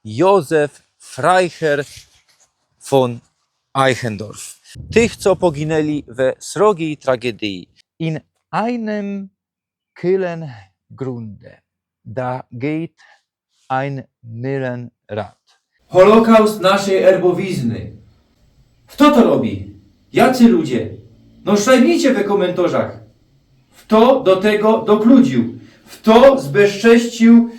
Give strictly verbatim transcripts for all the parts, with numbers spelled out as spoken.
Józef Freiherr von Eichendorff. Tych, co poginęli we srogij tragedyji. In einem killen Grunde, da geht ein Mühlenrad. Holokaust naszej erbowizny. Fto to robi? Jacy ludzie? No szajmijcie we kōmyntorzach. Fto do tego dokludziōł? Fto zbezcześcił?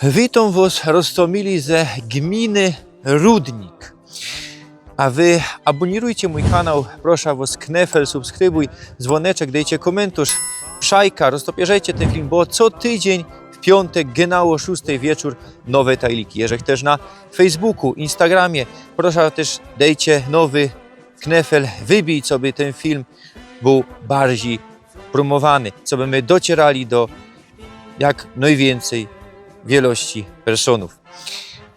Witōm wŏs, roztōmili, ze gminy Rudnik. A wy abōnirujcie mōj kanał, proszã wŏs, knefel, subskrybujcie, zwōneczek, dejcie kōmyntorz, psajka, roztopierzejcie tyn film, bo co tydziyń w piōntek, genau ô szōstej wieczōr, nowe tajliki. Jeżech tyż na Facebooku, Instagramie, proszã tyż dejcie nowy knefel, wybij, coby tyn film bōł bardzij prōmowany, coby my docierali do jak nojwiyncyj wiylości personōw.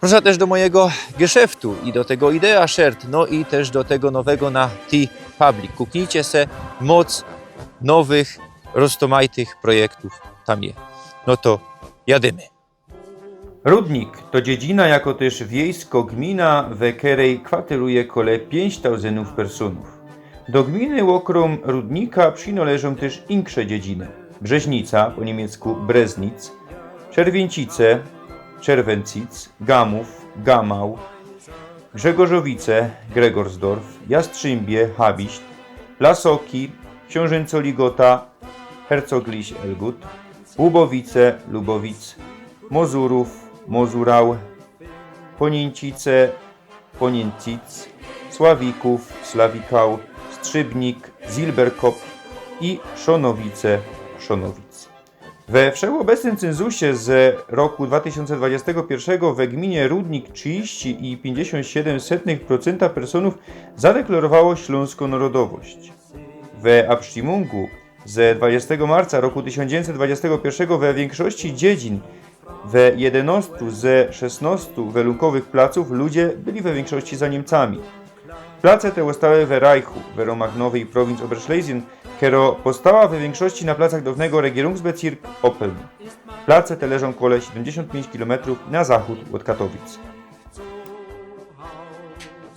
Proszã tyż do mojigo geszeftu i do tego Idea Shirt, no i tyż do tego nowego na Tee Public. Kuknijcie se, moc nowych, roztōmajtych projektōw tam je. No to jadymy. Rudnik to dziedzina, jako tyż wiejsko gmina, we kerej kwatyruje kole piyńć tauzynōw personōw. Do gminy ôkrōm Rudnika przinoleżōm tyż inksze dziedziny: Brzeźnica, po niymiecku Breznitz, Czerwiyncice, Czerwencitz, Gamōw, Gamau, Grzegorzowice, Gregorsdorf, Jastrzębie, Habicht, Lasoki, Ksiōnżyńco Ligota, Herzoglich Elgut, Łubowice, Lubowitz, Mozurōw, Mozurau, Poniyntice, Poniyntice, Sławików, Slawikau, Strzybnik, Zilberkop i Szonowice, Szonowic. We wszechobecnym cynzusie z roku dwa tysiōnce dwudziestego piyrszego we gminy Rudnik trzidziści i piyńćdziesiōnt siedym setnych procynta personōw zadeklarowało ślōnską narodowość. We abstimmōngu z dwudziestego marca roku tysiōnc dziewiyńćset dwudziestego piyrszego we wiynkszości dziedzin, we jedynŏstu ze szesnŏstu welōnkowych placōw ludzie byli we wiynkszości za Niymcami. Place te ôstały we Reichu, we rōmach nowyj prowincji Oberschlesien, kero powstała we wiynkszości na placach downego Regierungsbezirk Oppeln. Place te leżōm kole siedymdziesiōnt piyńć kilometrōw na zachōd ôd Katowic.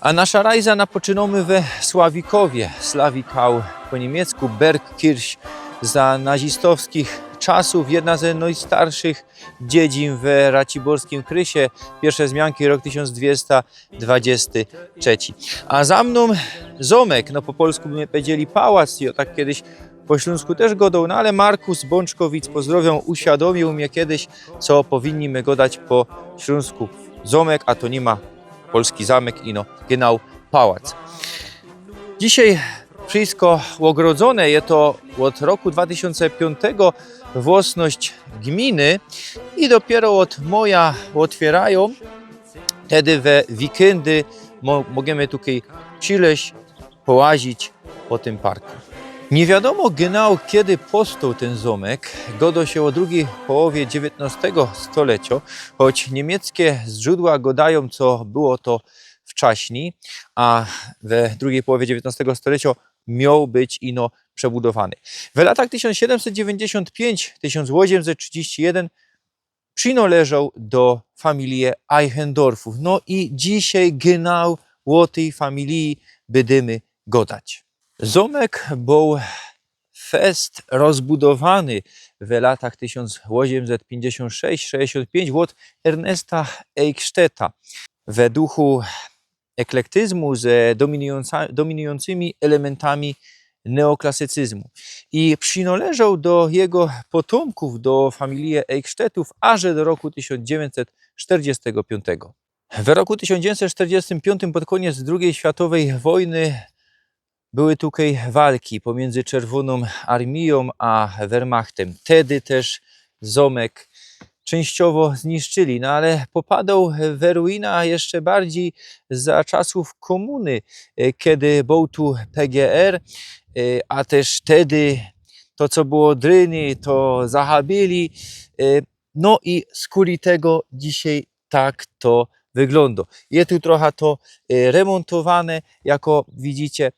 A naszã rajzã napoczynōmy we Sławikowie. Slawikau, po niymiecku Bergkirch, za nazistowskich czasōw jedna ze nojstarszych dziedzin we raciborskim krysie. Piyrsze zmianki, rok tysiōnc dwiesta dwudziesty trzeci. A za mnōm zōmek, no po polsku by my powiedzieli pałac, i ô tak kejś po ślōnsku tyż godoł, no ale Markus Bōńczkowic, pozdrowiōm, uświadōmiōł mie kejś, co powinni my godać po ślōnsku zōmek, a to niy ma polski zamek, ino genau pałac. Dzisiej wszysko ôgrodzōne, je to ôd roku dwa tysiōnce piōntego włosność gminy i dopiyro ôd moja ôtwiyrajōm, tedy we wikyndy mo-, możymy tukej przileć, połazić po tym parku. Niy wiadōmo genau, kedy powstoł tyn zōmek. Godo sie ô drugij połowie dziewiyntnostego stoleciŏ, choć niymieckie zdrzōdła godajōm, co było to wczaśnij, a we drugij połowie dziewiyntnostego stoleciŏ mioł być ino przebudowany. W latach tysiōnc siedymset dziewiyńćdziesiōnt piyńć, tysiōnc ôziymset trzidziści jedyn przinoleżoł do familije Eichendorffōw. No i dzisiej genau ô tyj familiji bydymy godać. Zōmek bōł fest rozbudowany w latach tysiōnc ôziymset piyńćdziesiōnt sześć sześćdziesiōnt piyńć ôd Ernesta Eichstedta we duchu eklektyzmu ze dominujōnca-, dominujōncymi elementami neoklasycyzmu. I przinoleżoł do jego potōmkōw, do familije Eichstedtōw, aże do roku tysiōnc dziewiyńćset sztyrdziestego piōntego. W roku tysiōnc dziewiyńćset sztyrdziestym piōntym, pod kōniec drugij światowyj wojny, były tukej walki pōmiyndzy Czerwōnōm Armijōm a Wehrmachtym. Tedy tyż zōmek czynściowo zniszczyli, no ale popadoł we ruina jeszcze bardzij za czasōw kōmuny, e, kedy bōł tu P G R, e, a tyż tedy to, co było drynie, to zachabiyli, e, no i skuli tego dzisiej tak to wyglōndo. Je tu trocha to e, remōntowane, jako widzicie.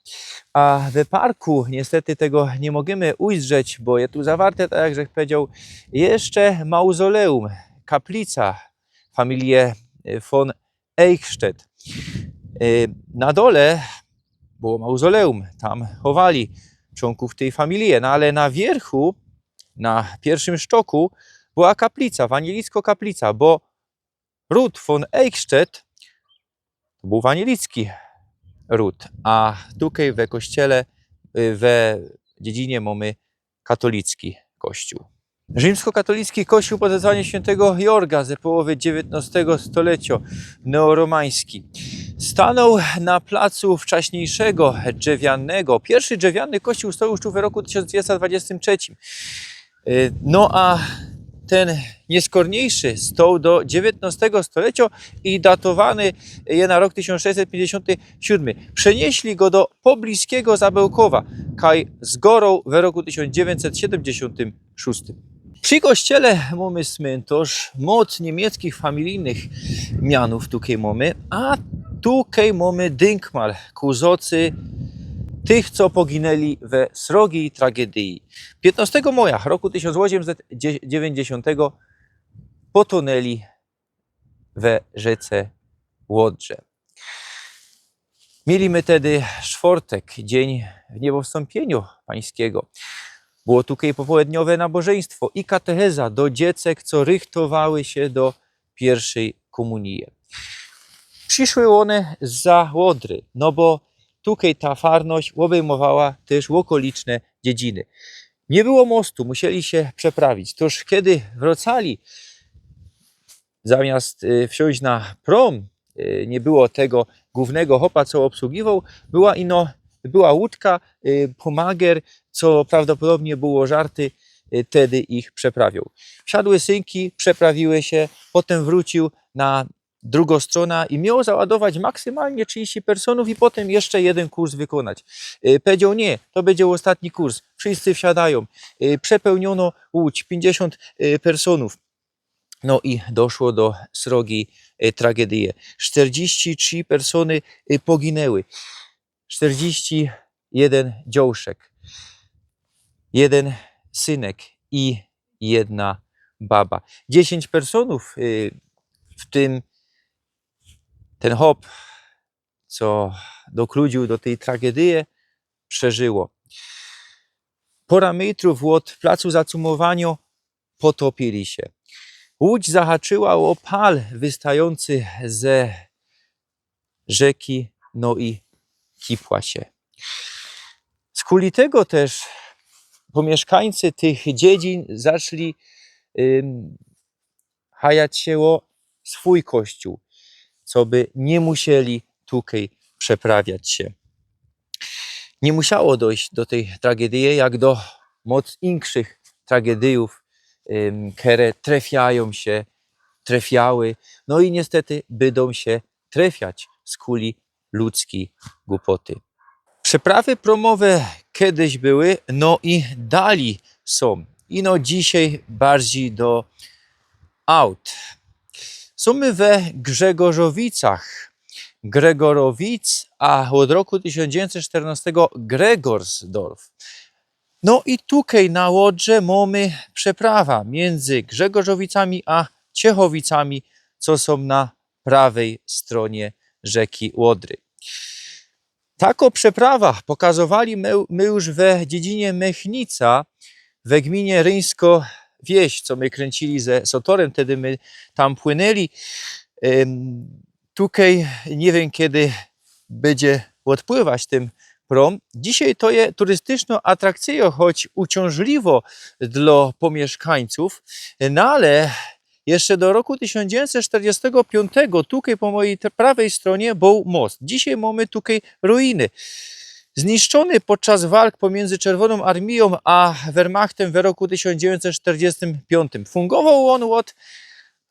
A we parku niestety tego niy możymy ujrzeć, bo je tu zawarte, tak jak żech powiedzioł, jeszcze mauzoleum, kaplica familie e, von Eichstätt. E, Na dole było mauzoleum, tam chowali czōnków tyj familie, no ale na wiyrchu, na piyrszym sztoku była kaplica, wanielicko kaplica, bo ród von Eichstätt to bōł wanielicki ród, a tukej we kościele, y, we dziedzinie mōmy katolicki kościół. Rzimskokatolicki kościół pod wezwanie świyntego Jorga ze połowy dziewiyntnostego stolecio, neoromański. Stanōł na placu wczaśniejszego drzewianego. Piyrszy drzewiany kościół stoł już tu w roku tysiōnc dwieście dwadzieścia trzecim. Y, No a tyn niyskorniejszy stoł do dziewiyntnostego stolecio i datowany je na rok tysiōnc sześćset piyńćdziesiōnty siōdmy. Przenieśli go do pobliskigo Zabełkowa, kaj zgoroł w roku tysiōnc dziewięćset siedymdziesiōntym szōstym. Przi kościele mōmy smyntŏrz, moc niymiecczich familijnych mianōw tukej mōmy, a tukej mōmy dynkmal ku zocy tych, co pogineli we srogij tragedyji. Piyntnostego moja roku tysiōnc ôziemset dziewięćdziesiōntego potoneli we rzece Łodrze. Mieli my tedy sztwortek, dziyń w niebowstōmpiyniŏ Pańskigo. Było tukej popołedniowe nabożyństwo i katecheza do dziecek, co rychtowały sie do piyrszej kōmunije. Prziszły ône zza Łodry, no bo tukej ta farność ôbejmowała tyż ôkoliczne dziedziny. Niy było mostu, musieli sie przeprawić. Tōż kej wrŏcali, zamiast y, wsiōńć na prōm, y, niy było tego głōwnego chopa, co ôbsługiwoł, była ino, była łōdka, y, Pomager, co prawdopodobnie było żarty, y, tedy ich przeprawiōł. Wsiadły synki, przeprawiły sie, potym wrōciōł na drugõ strōnã i mioł załadować maksymalnie trzidziści personōw i potym jeszcze jedyn kurs wykōnać. Y, pedzioł: „Niy, to bydzie ôstatni kurs, wszyscy wsiadajōm”. Y, przepełniōno łōdź, piyńćdziesiōnt, y, personōw. No i doszło do srogij, y, tragedyje. Sztyrdziści trzi personōw, y, pogineły. Sztyrdziści jedyn dziołszek, jedyn synek i jedna baba. Dziesiyńć personōw, y, w tym tyn chop, co dokludziōł do tyj tragedyje, przeżyło. Pora mejtrōw ôd placu zacumowaniŏ potopiyli sie. Łōdź zahaczyła ô pal wystajōncy ze rzeki, no i kipła sie. Skuli tego tyż pōmiyszkańcy tych dziedzin zaczli, ym, hajać sie ô swōj kościół, coby niy musieli tukej przeprawiać sie. Niy musiało dojś do tyj tragedyje, jak do moc inkszych tragedyjōw, ym, kere trefiajōm sie, trefiały, no i niystety bydōm sie trefiać skuli ludzkij gupŏty. Przeprawy prōmowe kedyś były, no i dalij sōm. Ino dzisiej bardzij do aut. Sōm my we Grzegorzowicach. Gregorowic, a ôd roku tysiōnc dziewiyńćset sztyrnŏstego Gregorsdorf. No i tukej na Łodrze mōmy przeprawa miyndzy Grzegorzowicami a Ciechowicami, co sōm na prawyj strōnie rzeki Łodry. Takŏ przeprawa pokazowali my, my już we dziedzinie Mechnica, we gminie Ryńskŏ Wieś, co my kryncili ze Sotorym, tedy my tam płynyli. Ym, tukej niy wiym, kedy bydzie ôdpływać tyn prōm. Dzisiej to je turystycznŏ atrakcyjŏ, choć uciōnżliwŏ dlŏ pōmiyszkańcōw, no ale jeszcze do roku tysiōnc dziewiyńćset sztyrdziestego piōntego tukej po mojij te-, prawyj strōnie bōł most. Dzisiej mōmy tukej ruiny. Zniszczōny podczas walk pōmiyndzy Czerwōnōm Armijōm a Wehrmachtem we roku tysiōnc dziewiyńćset sztyrdziestym piōntym. Fungowoł ôn ôd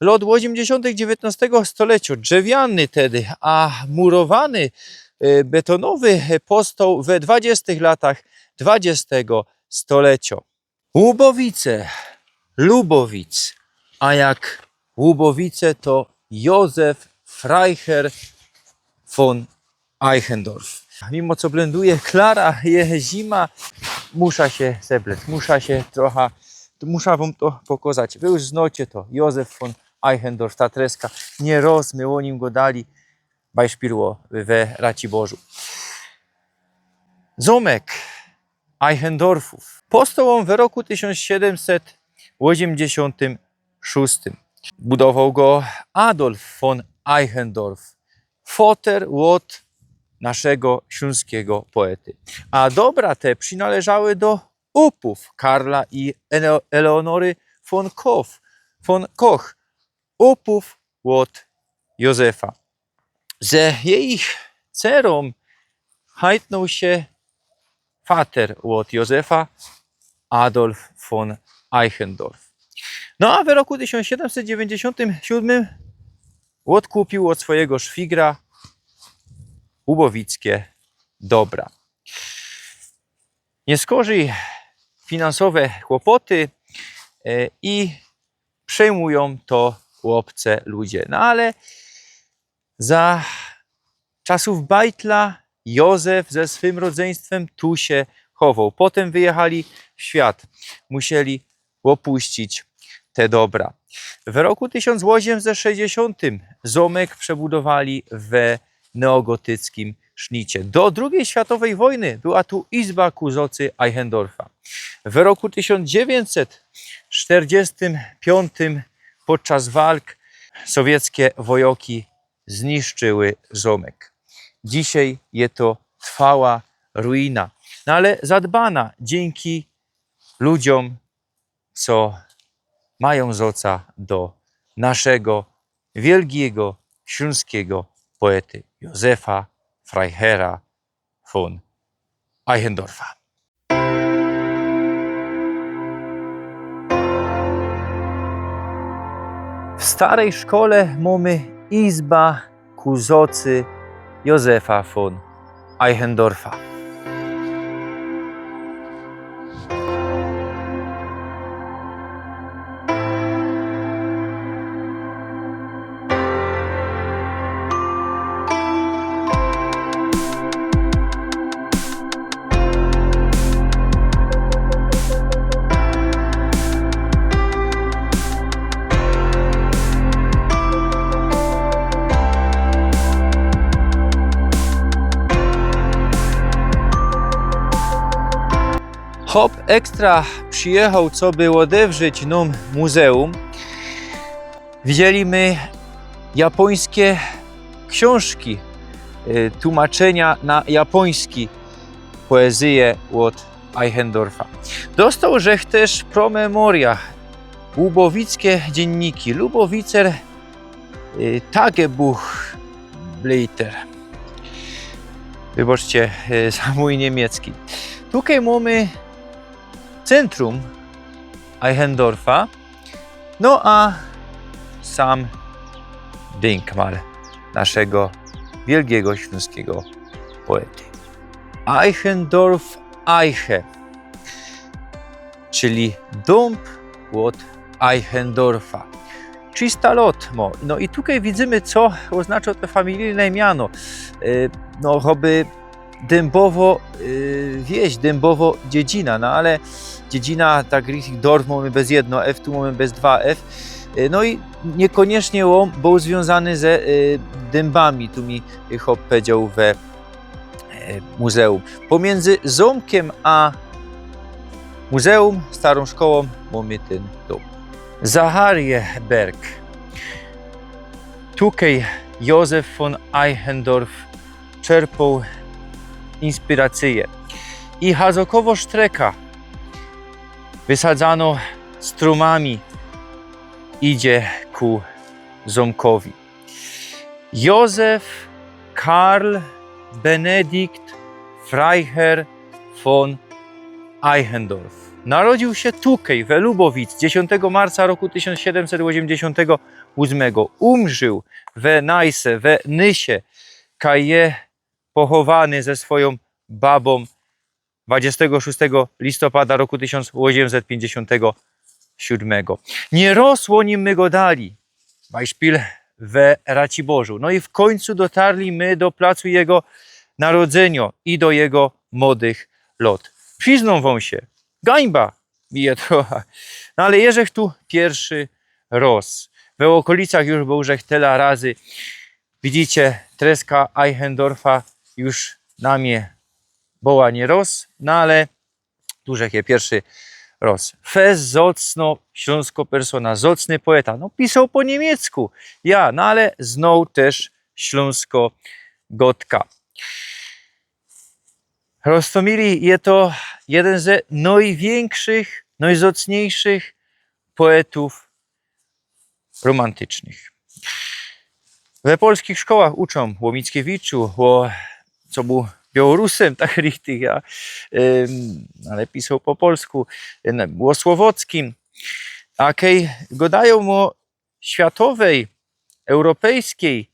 lŏt ôziymdziesiōntych dziewiyntnŏstego stolecjŏ. Drzewiany tedy, a murowany, e, betōnowy, e, powstoł we dwadziestych latach dwadziestego stolecjŏ. Łubowice, Lubowic, a jak Łubowice, to Józef Freiherr von Eichendorff. Mimo co blenduje Klara, je zima, musza sie zeblec, musza sie trocha, musza wōm to pokŏzać. Wy już znocie to, Józef von Eichendorff, ta treska, niyroz my ô nim gŏdali, bajszpilło we Raciborzu. Zōmek Eichendorffōw. Postoł ôn we roku tysiōnc siedymset ôziymdziesiōntym szōstym. Budowoł go Adolf von Eichendorff, foter ôd naszego ślōnskigo poety. A dobra te przinależały do ôpōw Karla i Ele-, Eleonory von Koch, von Koch, ôpōw ôd Józefa. Ze jejich cerōm hajtnōł sie fater ôd Józefa, Adolf von Eichendorff. No a we roku tysiōnc siedymset dziewiyńćdziesiōntym siódmym ôdkupiōł ôd swojigo szwigra łubowickie dobra. Niyskorzij finansowe kłopoty, e, i przejmujōm to ôbce ludzie. No ale za czasōw bajtla Józef ze swym rodzyństwym tu sie chowoł. Potym wyjechali w świat. Musieli ôpuścić te dobra. W roku tysiōnc ôziymset sześćdziesiōntym zōmek przebudowali we neogotyckim sznicie. Do drugij światowyj wojny była tu izba kuzocy Eichendorffa. W roku tysiōnc dziewiyńćset sztyrdziestym piōntym podczas walk sowieckie wojoki zniszczyły zōmek. Dzisiej je to trwała ruina, no ale zadbana dziynki ludziōm, co majōm zoca do naszego wielgigo ślōnskigo poety Józefa Freiherra von Eichendorffa. W starej szkole mōmy izba kuzocy Józefa von Eichendorffa. Hop Extra przijechoł, coby ôdewrzeć nōm muzeum. Widzieli my japońskie ksiōnżki, e, tłumaczynia na japoński poezyje ôd Eichendorffa. Dostoł żech tyż promemoria, łubowickie dziynniki, Lubowicer, e, Tagebüchblätter. Wybaczcie, e, za mōj niymiecki. Tukej mōmy centrum Eichendorffa, no a sam dynkmal naszego wielgigo ślōnskigo poety. Eichendorff Eiche, czyli dōmb ôd Eichendorffa. Czista lot mŏ. No i tukej widzymy, co ôznacza to familijne miano. E, no, choby dymbowo, e, wieś, dymbowo dziedzina, no ale dziedzina, tak richtig Dorf mōmy bez jedno F, tu mōmy bez dwa F. E, no i niykōniecznie ôn bōł zwiōnzany ze, e, dymbami. Tu mi chop powiedzioł we, e, muzeum. Pomiyndzy zōmkiym a muzeum, starōm szkołōm mōmy tyn dōmb. Zacharienberg. Tukej Józef von Eichendorff czerpoł inspiracyje. I Hazokowo sztreka, wysadzano strōmami, idzie ku zōmkowi. Józef Karl Benedikt Freiherr von Eichendorff narodził sie tukej, we Lubowic, dziesiōntego marca roku tysiōnc siedymset ôziymdziesiōntego ôsmego. Umrził we Najse, we Nysie, kaj je pochowany ze swojōm babōm dwudziestego szōstego listopada roku tysiōnc ôziymset piyńćdziesiōntego siódmego. Niyroz ô nim my gŏdali. Bajszpil we Raciborzu. No i w kōńcu dotarli my do placu jego narodzynio i do jego młodych lot. Prziznōm wōm sie, gańba mi je trocha. No ale jeżech tu piyrszy roz. We ôkolicach już bōł żech tela razy. Widzicie, treska Eichendorfa już na mie boła niy roz, no ale tu żech je piyrszy roz. Fest zocno ślōnsko persōna, zocny poeta. No, pisoł po niymiecku, ja, no ale znoł tyż ślōnsko gŏdka. Roztōmili, je to jedyn ze nojwiynkszych, nojzocniyjszych poetōw romantycznych. We polskich szkołach uczōm ô Mickiewiczù, ô, co bōł Białorusym, tak richtig, ja, ym, ale pisoł po polsku, ym, ô Słowockim. A kej gŏdajōm ô światowyj, europejskij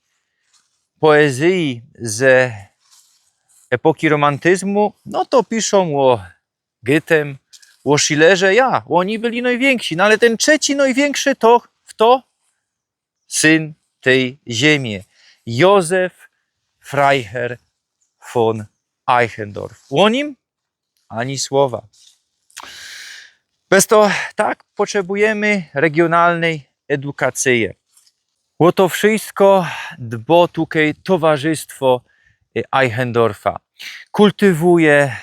poezyji ze epoki romantyzmu, no to piszōm ô Goethym, ô Schillerze, ja, ôni byli nojwiynkszy, no ale tyn trzeci nojwiynkszy to, fto? Syn tyj ziymie. Józef Freiherr von Eichendorff. Ô nim ani słowa. Bez to tak potrzebujymy regiōnalnyj edukacyje. Ô to wszysko dbo tukej towarzystwo, y, Eichendorffa. Kultywuje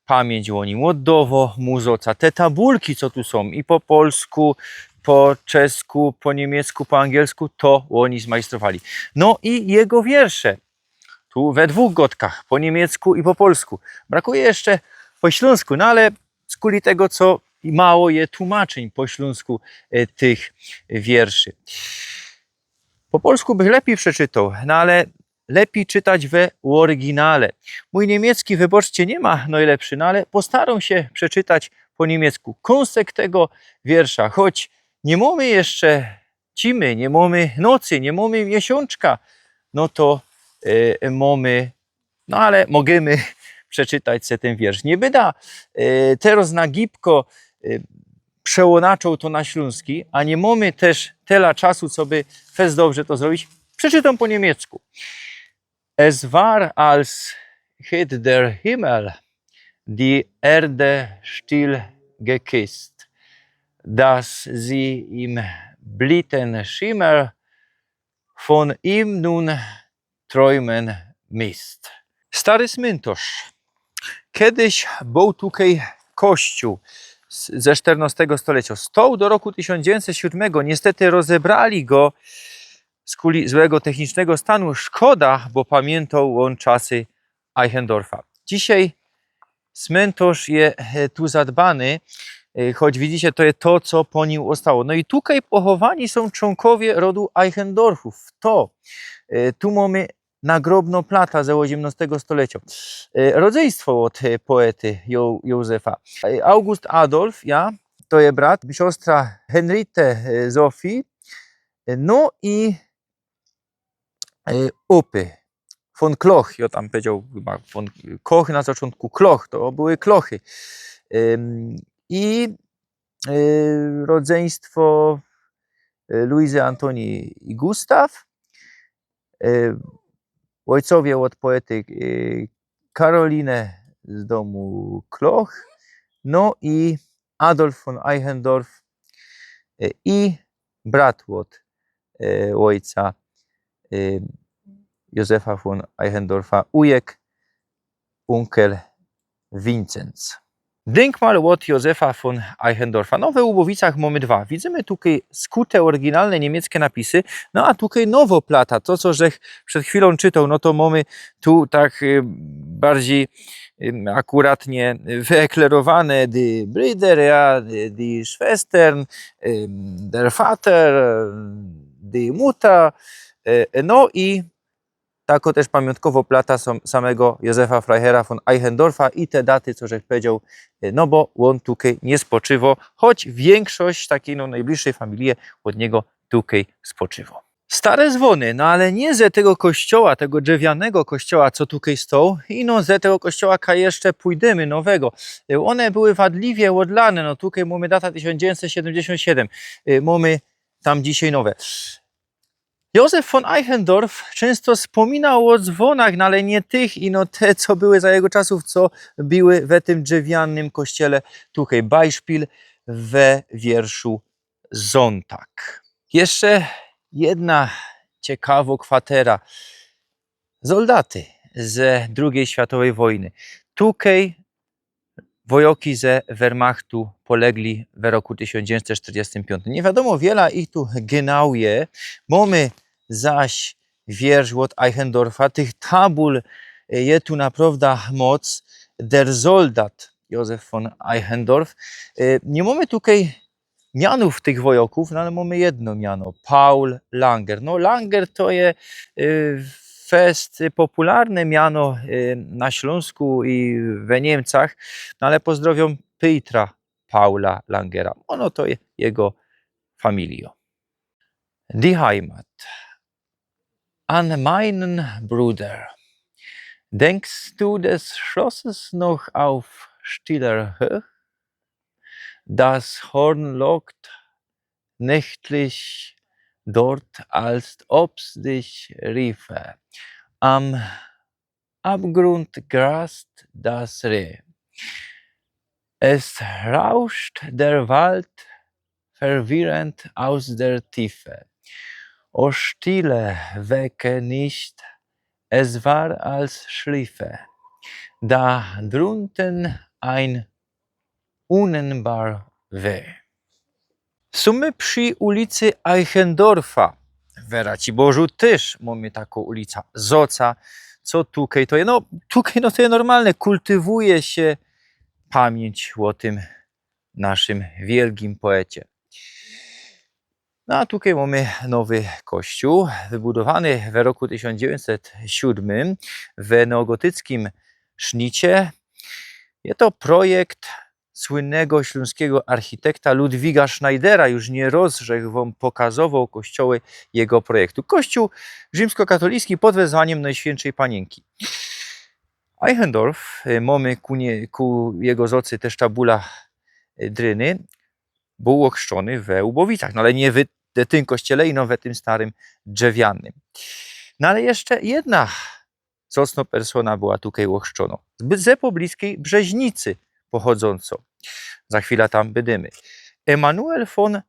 pamiyńć ô nim, ôddŏwŏ mu zŏca. Te tabulki, co tu sōm, i po polsku, po czesku, po niymiecku, po angielsku, to ôni zmajstrowali. No i jego wiersze. Tu we dwōch gŏdkach, po niymiecku i po polsku. Brakuje jeszcze po ślōnsku, no ale skuli tego, co mało je tłumaczyń po ślōnsku, e, tych wierszy. Po polsku bych lepij przeczytoł, no ale lepij czytać we ôryginale. Mōj niymiecki, wybaczcie, niy ma nojlepszy, no ale postarōm sie przeczytać po niymiecku kōnsek tego wiersza, choć niy mōmy jeszcze cimy, niy mōmy nocy, niy mōmy miesiōnczka, no to, e, mōmy, no ale możymy przeczytać se tyn wiersz. Niy byda, e, teroz na gibko, e, przełōnaczoł to na ślōnski, a niy mōmy tyż tela czasu, coby fest dobrze to zrobić. Przeczytōm po niymiecku. Es war, als hätt der Himmel die Erde still geküsst, dass sie im Blittenschimmer von ihm nun träumen misst. Stary smyntŏrz. Kedyś bōł tukej kościōł z, ze szternŏstego stolecjŏ. Stoł do roku tysiōnc dziewiyńćset siōdmego. Niystety rozebrali go skuli złego technicznego stanu. Szkoda, bo pamiyntŏł ôn czasy Eichendorffa. Dzisiej smyntŏrz je, e, tu zadbany, e, choć widzicie, to je to, co po nim ôstało. No i tukej pochowani sōm czōnkowie rodu Eichendorffōw. To, e, tu mōmy nagrobnŏ plata ze ôziymnŏstego stolecjŏ. E, rodzyństwo ôd, e, poety Jo-, Józefa. E, August Adolf, ja, to je brat, siostra Henriette, e, Zofii, e, no i, e, Opy. Von Kloch, jo tam powiedzioł chyba von Koch na zaczōntku, Kloch, to były Klochy. Ym, i, e, rodzyństwo, e, Luizy, Antoni i Gustaw. E, ôjcowie ôd poety, e, Karoliny z dōmu Kloch, no i Adolf von Eichendorff, e, i brat ôd, e, ôjca, e, Józefa von Eichendorffa, ujek, unkel Wincenc. Dynkmal ôd Józefa von Eichendorffa. No, we Łubowicach mōmy dwa. Widzymy tukej skute ôryginalne niymieckie napisy, no a tukej nowŏ plata. To, co żech przed chwilōm czytoł, no to mōmy tu tak, y, bardzij, y, akuratnie wyeklerowane, die Brüder, ja, die, die Schwestern, y, der Vater, y, die Mutter, y, no i tako tyż pamiōntkowŏ plata sōm-, samego Józefa Freiherra von Eichendorffa i te daty, co żech powiedzioł, y, no bo ôn tukej niy spoczywŏ, choć wiynkszość takij, no, nojbliższyj familije ôd niego tukej spoczywŏ. Stare zwōny, no ale niy ze tego kościoła, tego drzewianego kościoła, co tukej stoł, ino ze tego kościoła, kaj jeszcze pōjdymy, nowego. Y, ône były wadliwie ôdlane, no tukej mōmy data tysiōnc dziewiyńćset siedymdziesiōnt siedym, y, mōmy tam dzisiej nowe. Józef von Eichendorff czynsto spōminŏł ô dzwōnach, no ale niy tych, ino te, co były za jego czasōw, co były we tym drzewianym kościele, tukej Beispiel we wierszu Sonntag. Jeszcze jedna ciekawŏ kwatera. Zoldaty ze drugej światowej wojny. Tukej wojŏki ze Wehrmachtu polegli we roku tysiōnc dziewiyńćset sztyrdziestym piōntym. Niy wiadōmo, wiela ich tu genau je. Mōmy zaś wiersz ôd Eichendorffa. Tych tabul, e, je tu naprŏwda moc. Der Soldat Józef von Eichendorff. E, niy mōmy tukej mianōw tych wojŏkōw, no ale mōmy jedno miano, Paul Langer. No, Langer to je, y, fest popularne miano, y, na Ślōnsku i we Niymcach, no ale pozdrowiōm Petra Paula Langera. Ono to je jego familijŏ. Die Heimat. An meinen Bruder. Denkst du des Schlosses noch auf stiller Höhe? Das Horn lockt nächtlich dort, als ob's dich riefe. Am Abgrund grast das Reh. Es rauscht der Wald verwirrend aus der Tiefe. O Stille, wecke nicht, es war, als schliefe da drunten ein unnennbar Weh. Sōm my przi ulicy Eichendorffa. We Raciborzu tyż mōmy takŏ ulica. Zoca, co tukej to je? No, tukej, no to je normalne. Kultywuje sie pamiyńć ô tym naszym wielgim poecie. No a tukej mōmy nowy kościōł, wybudowany we roku tysiōnc dziewiyńćset siōdmym w neogotyckim sznicie. Je to projekt słynnego ślōnskigo architekta Ludwiga Schneidera. Już niy roz żech wōm pokazowoł kościoły jego projektu. Kościół rzimskokatolicki pod wezwaniym Nojświynczyj Paniynki. Eichendorff, y, mōmy ku, nie, ku jego zocy tyż tabula, y, dryny, bōł ôchrzczōny we Łubowicach, no ale niy w, w tym kościele, ino we tym starym drzewianym. No ale jeszcze jedna zocnŏ persōna była tukej ôchrzczōnŏ. Z, ze pobliskij Brzeźnicy pochodzōncŏ. Za chwila tam bydymy. Emanuel von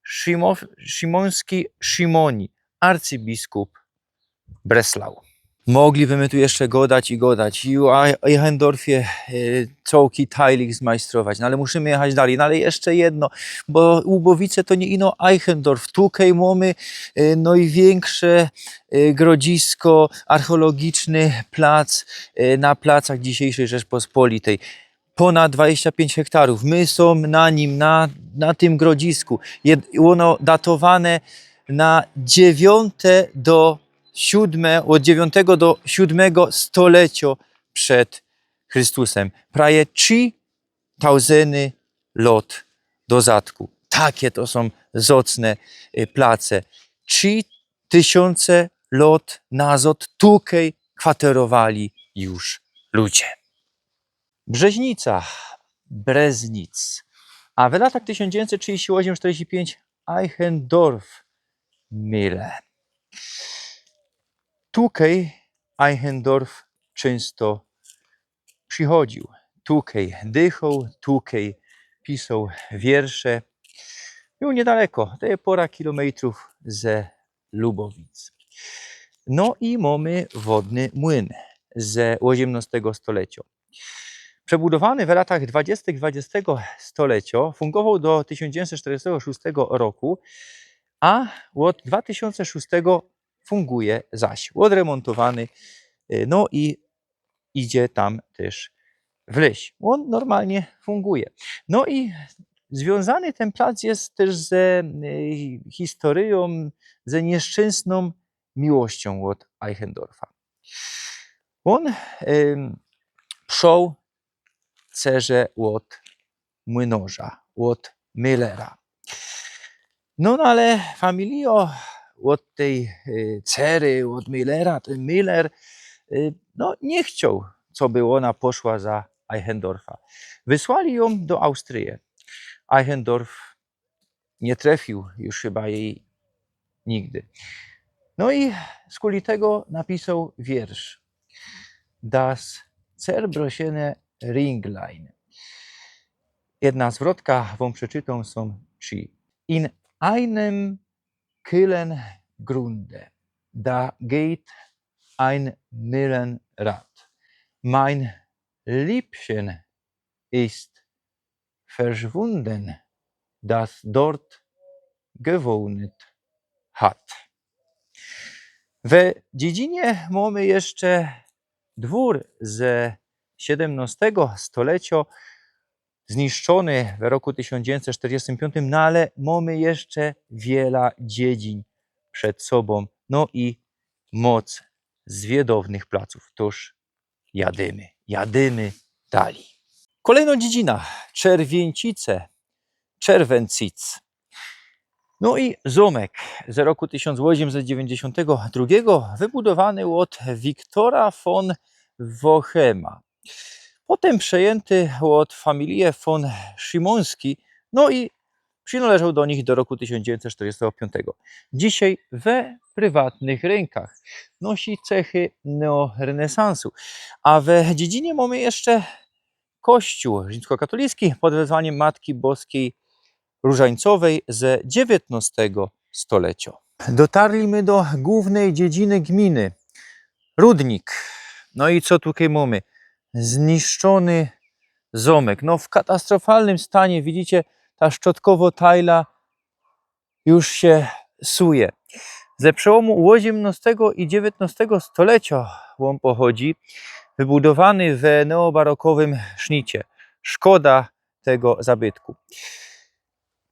Szimow-, Szimōński-Szimōni, arcybiskup Breslau. Mogliby my tu jeszcze godać i godać i ô Ei-, Eichendorffie, e, cołki tajlik zmajstrować, no ale musimy jechać dalij. No ale jeszcze jedno, bo Łubowice to niy ino Eichendorff. Tukej mōmy, e, nojwiynksze, e, grodzisko, archeologiczny plac, e, na placach dzisiyjszyj Rzeczpospolitej. Pōnad dwadzieścia pięć hektarōw. My sōm na nim, na, na tym grodzisku. Je, ôno datowane na dziewiōnte do siōdme, ôd dziewiōntego do siōdmego stoleciŏ przed Chrystusem. Prawie trzi tauzyny lŏt do zadku. Take to sōm zocne, y, place. Trzi tysiōnce lŏt nazŏd tukej kwaterowali już ludzie. Brzeźnica, Breznic. A w latach tysiōnc dziewiyńćset trzidziści ôziym sztyrdziści piyńć Eichendorffmühle. Tukej Eichendorff czynsto przichodziōł. Tukej dychoł, tukej pisoł wiersze. Bōł niydaleko, to je pora kilōmejtrōw ze Lubowic. No i mōmy wodny młyn ze ôziymnŏstego stoleciŏ. Przebudowany w latach dwudziestych dwudziestego stoleciŏ, fungowoł do tysiōnc dziewiyńćset sztyrdziestego szōstego roku, a ôd dwa tysiōnce szōstego funguje zaś. Ôdremōntowany, y, no i idzie tam tyż w leś. Ôn normalnie funguje. No i zwiōnzany tyn plac je tyż ze, y, historyjōm, ze nieszczynsnōm miłościōm ôd Eichendorffa. Ôn, ym, przoł cerze ôd młynŏrza, ôd Müllera. No, no ale familijŏ ôd tyj, y, cery, ôd Müllera, tyn Müller, y, no, niy chcioł, coby ôna poszła za Eichendorffa. Wysłali jōm do Austryje. Eichendorff niy trefiōł już chyba jij nigdy. No i skuli tego napisoł wiersz. Das zerbrosene Ringlein. Jedna zwrotka wōm przeczytōm, sōm trzi. In einem killen Grunde, da geht ein Myllenrad. Mein Liebchen ist verschwunden, das dort gewohnt hat. We Dziedzinie mōmy jeszcze dwōr ze siedymnostego stolecio, zniszczony w roku tysiōnc dziewiyńćset sztyrdziestym piōntym, no ale mōmy jeszcze wiela dziedziń przed sobōm, no i moc zwiedownych placōw. Tōż jadymy, jadymy dalij. Kolejno dziedzina, Czerwiyńcice, Czerwencic. No i zōmek ze roku tysiōnc ôziymset dziewiyńćdziesiōntego drugigo, wybudowany ôd Wiktora von Wochema. Potym przejynty ôd familije von Szymōnski, no i przinŏleżoł do nich do roku tysiōnc dziewiyńćset sztyrdziestego piōntego. Dzisiej we prywatnych rynkach. Nosi cechy neorenesansu. A we dziedzinie mōmy jeszcze kościół rzimskokatolicki pod wezwaniym Matki Boskij Różańcowej ze dziewiynostego stolecio. Dotarli my do głōwnyj dziedziny gminy. Rudnik. No i co tukej mōmy? Zniszczony zōmek. No, w katastrofalnym stanie. Widzicie, ta szczotkowo tajla już sie suje. Ze przełomu ôziymnostego i dziewiynostego stolecio ôn pochodzi, wybudowany we neobarokowym sznicie. Szkoda tego zabytku.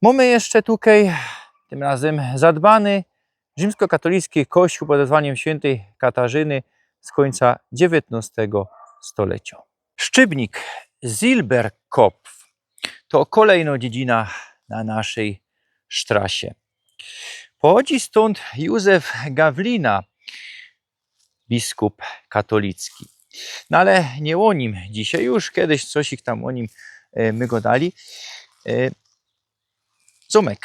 Mōmy jeszcze tukej, tym razym zadbany, rzimskokatolicki kościół pod wezwaniym świyntej Katarzyny z kōńca dziewiynostego stolecio. Szczybnik, Silberkopf, to kolejno dziedzina na naszyj sztrasie. Pochodzi stōnd Józef Gawlina, biskup katolicki. No ale niy ô nim dzisiej, już kejś coś ich tam ô nim, e, my godali. E, zōmek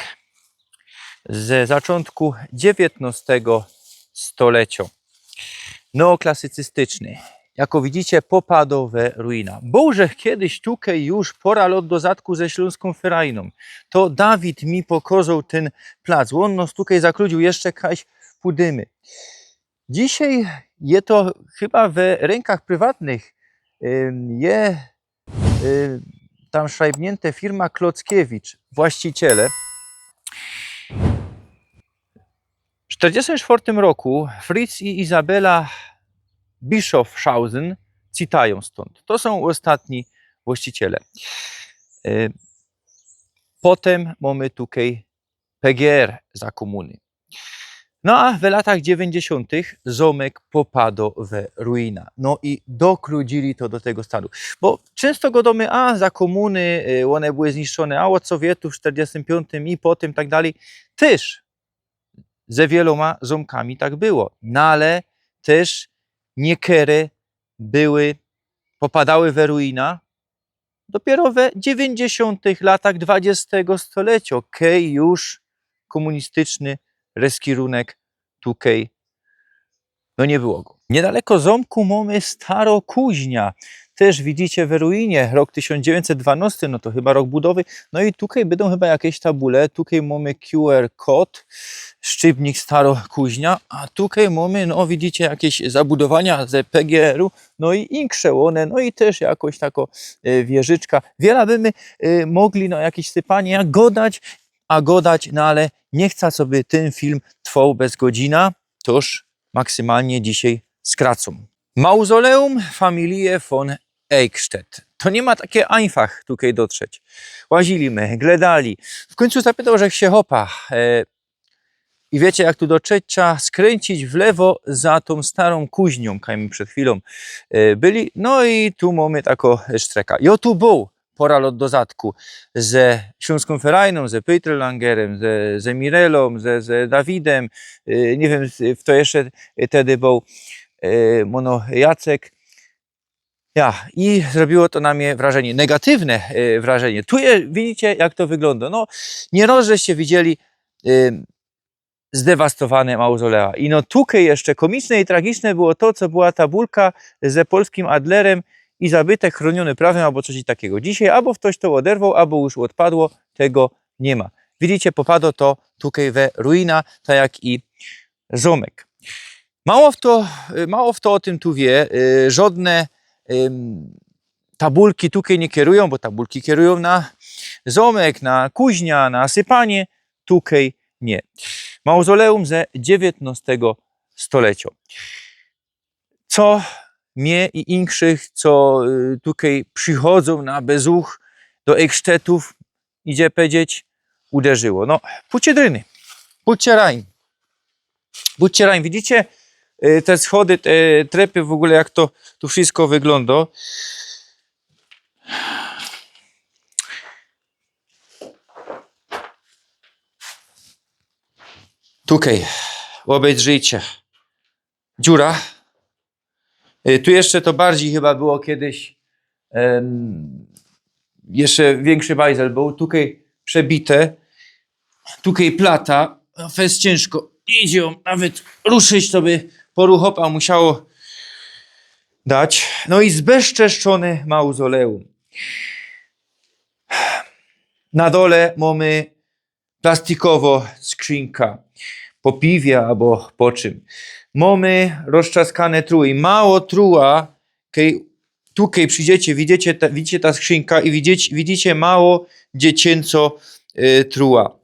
ze zaczōntku dziewiynostego stolecio. Neoklasycystyczny. Jako widzicie, popadowe ruina. Bōł żech kejś tukej już pora lot do zadku ze Ślōnskōm Ferajnōm. To Dawid mi pokozoł tyn plac. Ôn nos tukej zakludziōł, jeszcze kajś pudymy. Dzisiej je to chyba we rynkach prywatnych, ym, je, y, tam szrajbniynte firma Klockiewicz, właściciele. W sztyrdziestym czwortym roku Fritz i Izabela Bischofshausen cytajōm stōnd. To sōm ôstatni właściciele. Y, potym mōmy tukej P G R za kōmuny. No a w latach dziewiyńćdziesiōntych zōmek popado we ruina. No i dokludzili to do tego stanu. Bo czynsto godōmy, a za kōmuny, y, ône były zniszczōne, a ôd Sowietōw w sztyrdziestym piōntym i potym tak dalij. Tyż ze wielōma zōmkami tak było. No ale tyż niekere były, popadały we ruina, dopiero we dziewiyńćdziesiōntych latach dwudziestego stolecio, kej już kōmunistyczny reskirunek tukej, no, niy było go. Niydaleko zōmku mōmy starŏ kuźnia. Tyż widzicie we ruinie, rok tysiōnc dziewiyńćset dwanŏsty, no to chyba rok budowy. No i tukej bydōm chyba jakeś tabule. Tukej mōmy Q R kod, Szczybnik, starŏ kuźnia, a tukej mōmy, no, widzicie, jakeś zabudowania ze P G R-u. No i inksze ône, no i tyż jakoś tako, e, wieżyczka. Wiela by my, e, mogli, no, jakeś sypanie, jak godać, a godać, no, ale niy chca, żeby tyn film trwoł bez godzina, tōż maksymalnie dzisiej skracōm. Mauzoleum familije von Eichstätt. To niy ma take ajnfach tukej dotrzeć. Łazili my, gledali. W kōńcu zapytoł żech sie chopa, e, i wiycie, jak tu dotrzeć? Trzeba skrōńcić w lewo za tōm starōm kuźniōm, kaj my przed chwilōm, e, byli. No i tu mōmy tako sztreka. I ô tu bōł pora lot do zadku ze Ślōnskōm Ferajnōm, ze Pejtrlangerym, ze, ze Mirelōm, ze, ze Dawidym, e, niy wiym, z-, fto jeszcze, e, tedy bōł, e, mono Jacek. Ja, i zrobiło to na mie wrażynie, negatywne, e, wrażynie. Tu je, widzicie, jak to wyglōndo. No, niyroz żeście widzieli, e, zdewastowane mauzolea. I no tukej jeszcze komiczne i tragiczne było to, co była ta bulka ze polskim adlerem i zabytek chroniony prawem abo coś takigo. Dzisiej abo ftoś to ôderwoł, abo już ôdpadło, tego niy ma. Widzicie, popado to tukej we ruina, tak jak i zōmek. Mało fto, mało fto ô tym tu wiy, y, żodne, ym, tabulki tukej niy kierujōm, bo tabulki kierujōm na zōmek, na kuźnia, na sypanie, tukej niy. Mauzoleum ze dziewiyntnostego stoleciŏ. Co mie i inkszych, co, y, tukej przichodzōm na bezuch do Eichstättōw, idzie pedzieć, uderzyło. No, pōdźcie dryny, pōdźcie rajn. Pōdźcie rajn, widzicie? Y, te schody, te trepy, w ôgōle jak to tu wszystko wyglōndo. Tukej, ôbejdrzyjcie. Dziura. Y, tu jeszcze to bardzij chyba było kejś, em, jeszcze wiynkszi bajzel bōł. Tukej przebite. Tukej plata. No, fest ciynżko. Idzie jōm nawet ruszyć, to by poru chopa musiało dać. No i zbezczeszczōne mauzoleum. Na dole mōmy plastikowo skrzynka. Po piwie abo po czym. Mōmy roztrzaskane truły. Mało truła, kej, tukej przidziecie, widzicie ta, widzicie ta skrzynka i widzicie, widzicie mało dzieciynco, y, truła.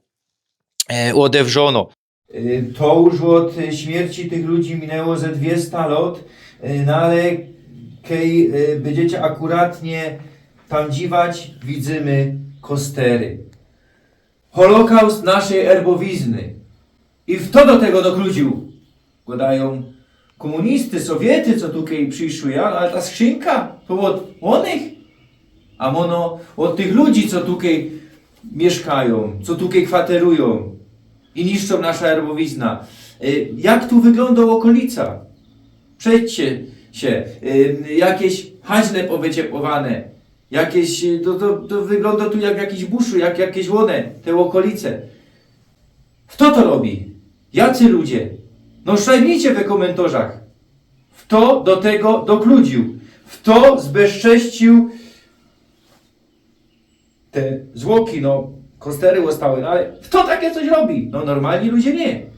E, ôdewrzono. Y, to już ôd, y, śmierci tych ludzi minęło ze dwiesta lot, y, no ale kej, y, bydziecie akuratnie tam dziwać, widzymy kostery. Holokaust naszej erbowizny. I fto do tego dokludziōł? Godajōm kōmunisty, Sowiety, co tukej prziszły, ja? No ale ta skrzynka to ôd ônych. A mōno ôd tych ludzi, co tukej miyszkajōm, co tukej kwaterujōm i niszczōm nasza erbowizna. Y, jak tu wyglōndo ôkolica? Przejdźcie sie, y, jakeś haźle powyciepowane, jakeś, y, to, to, to wyglōndo tu jak w jakimś buszu, jak jakeś łōne, te ôkolice. Fto to robi? Jacy ludzie? No szajbnijcie we kōmyntorzach. Fto do tego dokludziōł? Fto zbezcześcił te złoki, no, kostery ôstały, no ale fto takie coś robi? No normalni ludzie niy.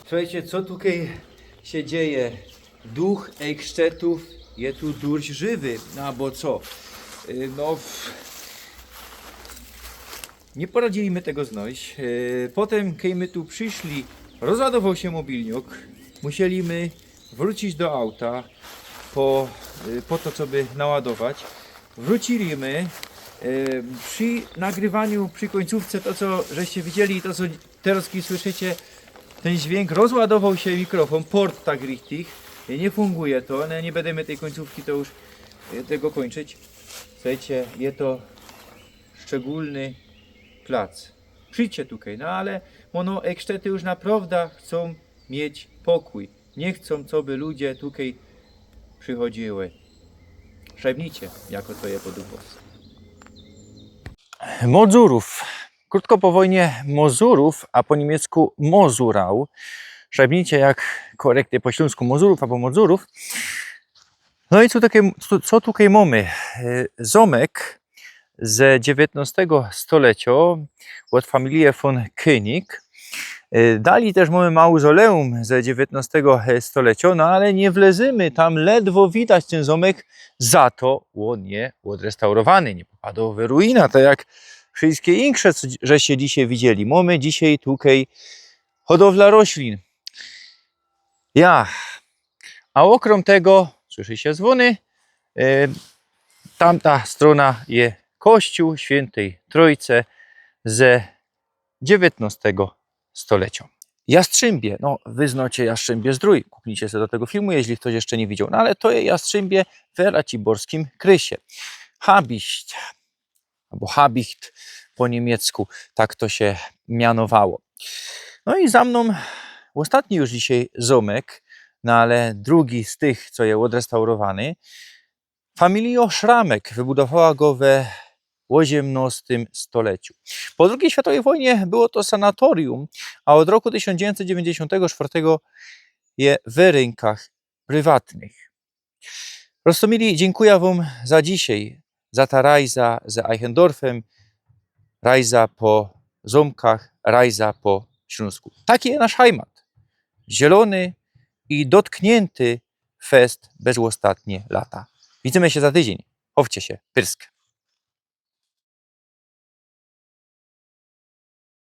Słuchejcie, co tukej sie dzieje? Duch Eichstättōw je tu durś żywy, no bo co? Y, no, w-, niy poradzili my tego znojś. Y, potym, kej my tu prziszli, rozładowoł sie mobilniok. Musieli my wrōcić do auta po, y, po to, coby naładować. Wrōcili my, y, przi nagrywaniu, przi kōńcōwce, to co żeście widzieli, to co terŏz słyszycie, tyn dźwiynk, rozładowoł sie mikrofōn, port tak richtig, y, niy funguje to, no, niy bydymy tyj kōńcōwki, to już, y, tego kōńczyć. Słuchejcie, je to szczególny plac. Przijdźcie tukej, no ale mōno Eichstätty już naprŏwda chcōm mieć pokōj. Niy chcōm, coby ludzie tukej przichodzili. Szajbnijcie, jako to je po dubowsku. Mozurōw. Krōtko po wojnie Mozurōw, a po niymiecku Mozurał. Szajbnijcie, jak korektnie po ślōnsku Mozurōw abo Mozurōw. No i co tukej, co, co tukej mōmy? E, zōmek ze dziewiyntnostego stoleciŏ ôd familije von Koenig. E, dalij tyż mōmy mauzoleum ze dziewiyntnostego stoleciŏ, no ale niy wlezymy, tam ledwo widać tyn zōmek, za to ôn je ôdrestaurowany, niy popadoł we ruina, tak jak wszyjske insze, co, żeście dzisiej widzieli. Mōmy dzisiej tukej hodowla roślin. Ja. A ôkrōm tego, słyszy sie zwōny, e, tamta strōna je kościōł świyntyj Trōjce ze dziewiyntnostego stoleciŏ. Jastrzębie, no, wy znŏcie Jastrzębie-Zdrōj, kuknijcie se do tego filmu, jeźli ftoś jeszcze niy widział, no ale to je Jastrzębie we raciborskim krysie. Habicht, abo Habicht po niymiecku, tak to sie mianowało. No i za mnōm ôstatni już dzisiej zōmek, no ale drugi z tych, co je ôdrestaurowany. Familijŏ Szramek wybudowała go we ôziymnŏstym stoleciu. Po drugij światowyj wojnie było to sanatorium, a ôd roku tysiōnc dziewiyńćset dziewiyńćdziesiōntego sztwŏrtego je w rynkach prywatnych. Roztōmili, dziynkuja wōm za dzisiej, za ta rajza z Eichendorffym, rajza po zōmkach, rajza po Ślōnsku. Taki je nasz hajmat. Zielōny i dotkniynty fest bez ôstatnie lata. Widzymy sie za tydziyń. Chowcie sie, pyrsk.